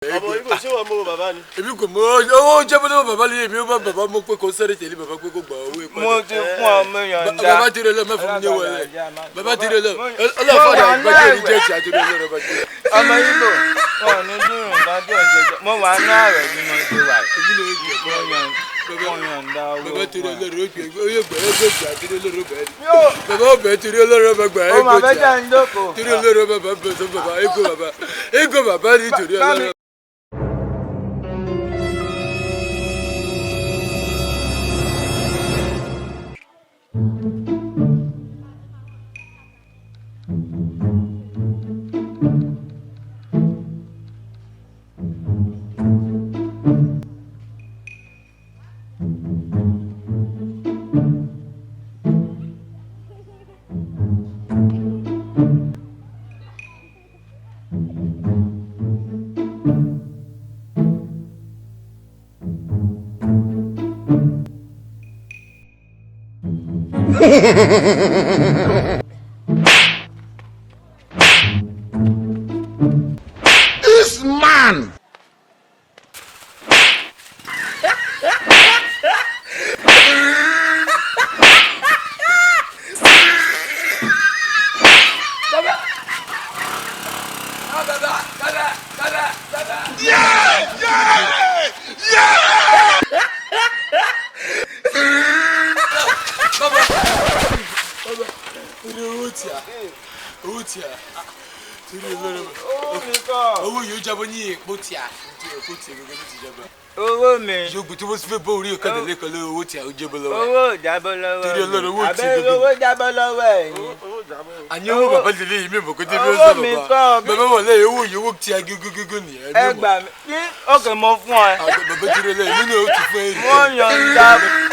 Ọmọ Ibo, ṣé wọ́n mú bàbá ni? Èmi kò mọ owó jẹ́ bọ́lá bàbá lè èmi ó bá bàbá mọ̀ pé kò sẹ́rẹ̀ tẹ̀lé bàbá pé kò gbà owó ìpàdé. Mo ti fún ọ, mo yọ̀ǹda. Bàbá ti rẹ lọ mẹ́fún mi ní owó ẹ̀. Bàbá ti rẹ lọ ọlọ́fàdà ìgbàjẹ́ ní jẹ́ẹ̀tì àti rẹ lọ́rọ̀ bàjẹ́. Ọmọ Ibo, wọn ò ní dúró nǹkan tí ò ń ṣe jẹ. Mo wà ní ààrẹ bí mo ṣe wà yìí. Èmi ló ń jẹ. Mo yọ̀ǹda owó Bàbá ti rẹ fún ẹ. lọ́rọ̀ ó yẹ gbà ẹ́ gbèjì àti rẹ lọ́rọ̀ bẹ́ẹ̀ ni. Yóò. Bàbá ó bẹ̀ torí ọlọ́rọ̀ bá gbà Ó ẹ́ mà fẹ́ gbèjì jẹ́ ń jókòó. torí ọlọ́rọ̀ bàbá bẹ̀ sọ bàbá ego bàbá ego bàbá ní torí Bá mi ọlọ́rọ̀. This man. Torí owó tíà, owó tíà, torí ọlọ́rọ̀ bàbá. Owó mi kọ́. Owó yóò jábọ́ ní èpo tíà, èpo tíà gẹ́gẹ́ ló ti jábọ́. Owó mi. Yóò tí wọ́n ti fẹ́ bọ́ orí ọ̀kadà lẹ́kọ̀ọ́ lórí owó tíà ó jábọ́ lọ́wọ́ ẹ̀. Owó ò jábọ́ lọ́wọ́ Torí mi. Ọlọ́run, owó tí Àbẹ́ gbogbo- owó jábọ́ lọ́wọ́ ẹ̀ ni. Owó jábọ̀. Àní owó bàbá lè léyìí mímọ̀ kó débi ó Owó sọ mi bàbá. kọ́. Bàbá wọ̀ lẹ́yìn owó yìí, owó tíà gógógógó nìyẹn. Ẹ gbà mí. Kí òkè mo fún ẹ. Bàbá ti rẹ lẹ́yìn nínú ó ti fún ẹ rí. Mo yọ̀ǹda.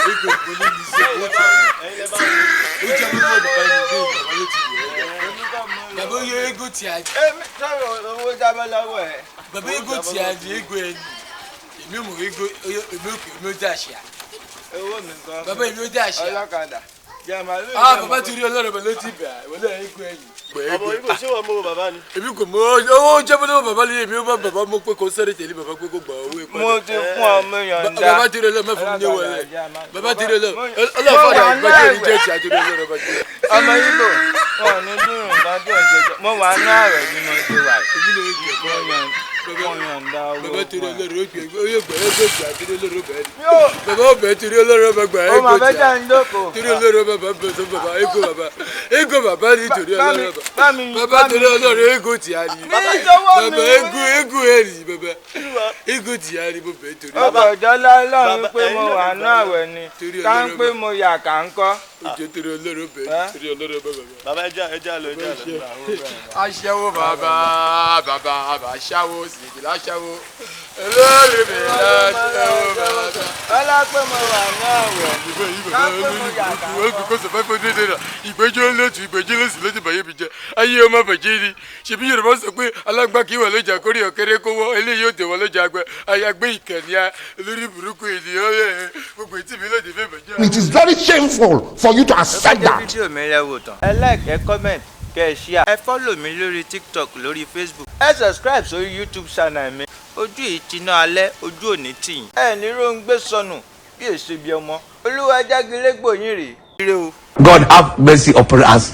Ego kò ní ní sí owó tíà. Ó jábọ́ lọ́wọ́ bàbá yìí gbé bàbá ló ti wọ̀ ẹ́. Bàbá yẹ ego tíà. Èmi sọ̀rọ̀, owó jábọ́ lọ́wọ́ ẹ̀. Bàbá ego tíà di ego ẹ̀ ní. Èmi mọ̀ ego èmi òkè èmi ó dà ṣíà. Owó mi kọ́. Bàbá èmi ó dà ṣíà. Ọlọ́kadà. Jẹ́ màálù. Ah, bàbá ti rí ọlọ́rọ̀ bẹ̀ ló ti bẹ̀ wọlé ego ẹ̀yìn. Ọmọ Ibo, ṣé wọ́n mú bàbá ni? Èmi kò mọ owó jẹ́ bọ́lá bàbá lè èmi ó bá bàbá mọ̀ pé kò sẹ́rẹ̀ tẹ̀lé bàbá pé kò gbà owó ìpàdé. Mo ti fún ọ, mo yọ̀ǹda. Bàbá ti rẹ lọ mẹ́fún mi ní owó ẹ̀. Bàbá ti rẹ lọ ọlọ́fàdà ìgbàjẹ́ ní jẹ́ẹ̀tì àti rẹ lọ́rọ̀ bàjẹ́. Ọmọ Ibo, wọn ò ní dúró nǹkan tí ò ń ṣe jẹ. Mo wà ní ààrẹ bí mo ṣe wà yìí. Èmi ló ń jẹ. Mo yọ̀ǹda owó Bàbá ti rẹ fún ẹ. lọ́rọ̀ ó yẹ gbà ẹ́ gbèjì àti rẹ lọ́rọ̀ bẹ́ẹ̀ ni. Yóò. Bàbá ó bẹ̀ torí ọlọ́rọ̀ bá gbà Ó ẹ́ mà fẹ́ gbèjì jẹ́ ń jókòó. torí ọlọ́rọ̀ bàbá bẹ̀ sọ bàbá ego bàbá ego bàbá ní torí Bá mi ọlọ́rọ̀ bá mi bàbá bá mi. torí ọlọ́rọ̀ ego tìá ni. Mi ìjọwọ́ mi. Bàbá ego ego ẹ̀ ní bàbá ego tìá ni mo bẹ̀ torí Ọkọ̀ ìjọlá Ọlọ́run Bàbá, pé mo ẹ̀yin náà wà lè ní gbà àwẹ̀ ni. Torí Ká ń Ọlọ́run pé bá- mo yà kà ń kọ́. Ó jẹ́ torí ọlọ́rọ̀ bẹ̀ Ẹ́? torí ọlọ́rọ̀ bàbá. Bàbá, ẹja ẹja lọ, ẹja lọ. Aṣẹ́wó bàbá bàbá bàbá aṣáwó sìgì láṣẹ́wó olórí mi láṣẹ́wó bàbá. Ọlá pé mo wà ní àwẹ̀. Ìgbẹ́ yìí bàbá olórí burúkú ó kò kó sọ 500 naira ìgbẹ́jọ́ lótú ìgbẹ́jọ́ lósì ló ti bàyẹ̀ mi jẹ́ ayé ọmọ bàjẹ́ ni. Ṣebí Yorùbá sọ pé alágbá kì í wà lójà kórè ọ̀kẹ́rẹ́ kówó eléyìí yóò tẹ̀ wọ́n lójà àgbẹ̀ ayágbé ìkànnì a lórí burúkú ènìyàn ẹ̀ gbogbo etí mi lóde fẹ́ bàjẹ́. It is very shameful for you to accept Ẹ that. fídíò mi rẹ wò tán. Ẹ like, ẹ comment, kẹ ẹ share. Ẹ follow mi lórí TikTok, lórí Facebook. Ẹ subscribe sórí YouTube channel mi. Ojú yìí ti ná alẹ́, ojú òní tì yín. Ẹ ní róńgbé sọnù bí èso ibi ọmọ. Olúwa jágilé gbòyìn rèé. Ire o. God have mercy upon us.